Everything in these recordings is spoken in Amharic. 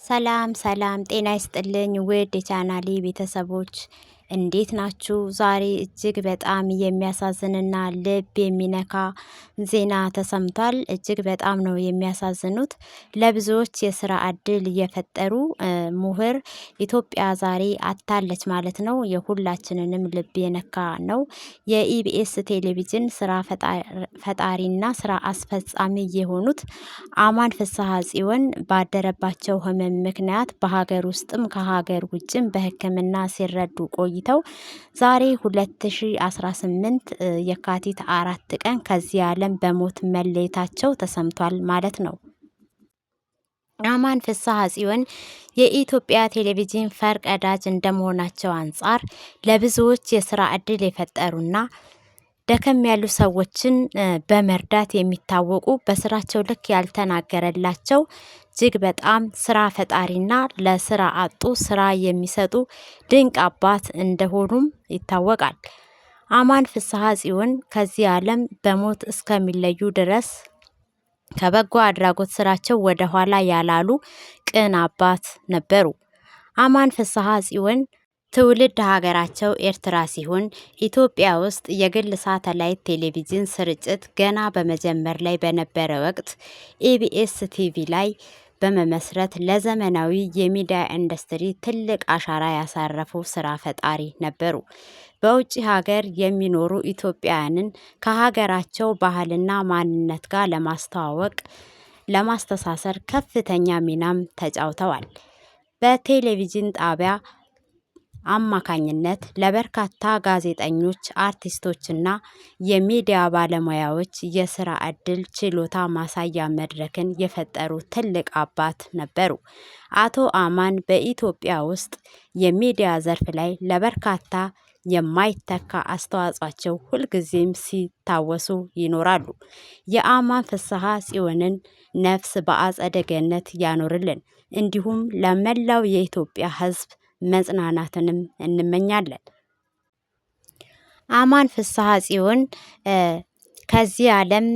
ሰላም ሰላም፣ ጤና ይስጥልኝ ውድ የቻናሌ ቤተሰቦች፣ እንዴት ናችሁ? ዛሬ እጅግ በጣም የሚያሳዝንና ልብ የሚነካ ዜና ተሰምቷል። እጅግ በጣም ነው የሚያሳዝኑት። ለብዙዎች የስራ እድል እየፈጠሩ ምሁር ኢትዮጵያ ዛሬ አታለች ማለት ነው። የሁላችንንም ልብ የነካ ነው። የኢቢኤስ ቴሌቪዥን ስራ ፈጣሪና ስራ አስፈጻሚ የሆኑት አማን ፍስሐ ጽዮን ባደረባቸው ህመም ምክንያት በሀገር ውስጥም ከሀገር ውጭም በሕክምና ሲረዱ ቆይተው ዛሬ 2018 የካቲት 4 ቀን ከዚህ ዓለም በሞት መለየታቸው ተሰምቷል ማለት ነው። አማን ፍስሐ ጽዮን የኢትዮጵያ ቴሌቪዥን ፈር ቀዳጅ እንደመሆናቸው አንጻር ለብዙዎች የስራ እድል የፈጠሩና ደከም ያሉ ሰዎችን በመርዳት የሚታወቁ፣ በስራቸው ልክ ያልተናገረላቸው፣ እጅግ በጣም ስራ ፈጣሪና ለስራ አጡ ስራ የሚሰጡ ድንቅ አባት እንደሆኑም ይታወቃል። አማን ፍስሐ ጽዮን ከዚህ ዓለም በሞት እስከሚለዩ ድረስ ከበጎ አድራጎት ስራቸው ወደ ኋላ ያላሉ ቅን አባት ነበሩ። አማን ፍስሐ ጽዮን ትውልድ ሀገራቸው ኤርትራ ሲሆን ኢትዮጵያ ውስጥ የግል ሳተላይት ቴሌቪዥን ስርጭት ገና በመጀመር ላይ በነበረ ወቅት ኢቢኤስ ቲቪ ላይ በመመስረት ለዘመናዊ የሚዲያ ኢንዱስትሪ ትልቅ አሻራ ያሳረፉ ስራ ፈጣሪ ነበሩ። በውጭ ሀገር የሚኖሩ ኢትዮጵያውያንን ከሀገራቸው ባህልና ማንነት ጋር ለማስተዋወቅ፣ ለማስተሳሰር ከፍተኛ ሚናም ተጫውተዋል። በቴሌቪዥን ጣቢያ አማካኝነት ለበርካታ ጋዜጠኞች፣ አርቲስቶችና የሚዲያ ባለሙያዎች የስራ ዕድል፣ ችሎታ ማሳያ መድረክን የፈጠሩ ትልቅ አባት ነበሩ። አቶ አማን በኢትዮጵያ ውስጥ የሚዲያ ዘርፍ ላይ ለበርካታ የማይተካ አስተዋጽኦአቸው ሁልጊዜም ሲታወሱ ይኖራሉ። የአማን ፍስሐ ጽዮንን ነፍስ በአጸደ ገነት ያኖርልን። እንዲሁም ለመላው የኢትዮጵያ ሕዝብ መጽናናትንም እንመኛለን። አማን ፍስሐ ጽዮን ከዚህ ዓለም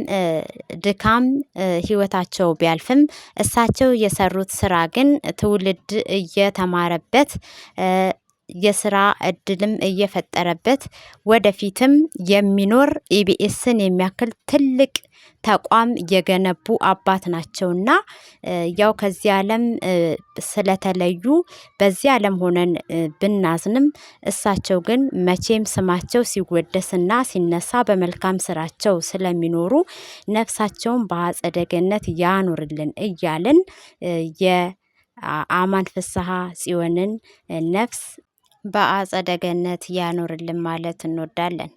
ድካም ህይወታቸው ቢያልፍም እሳቸው የሰሩት ስራ ግን ትውልድ እየተማረበት፣ የስራ እድልም እየፈጠረበት ወደፊትም የሚኖር ኢቢኤስን የሚያክል ትልቅ ተቋም የገነቡ አባት ናቸውና ያው ከዚህ ዓለም ስለተለዩ በዚህ ዓለም ሆነን ብናዝንም እሳቸው ግን መቼም ስማቸው ሲወደስና ሲነሳ በመልካም ስራቸው ስለሚኖሩ ነፍሳቸውን በአጸደ ገነት ያኑርልን እያልን የአማን ፍስሐ ጽዮንን ነፍስ በአጸደ ገነት ያኑርልን ማለት እንወዳለን።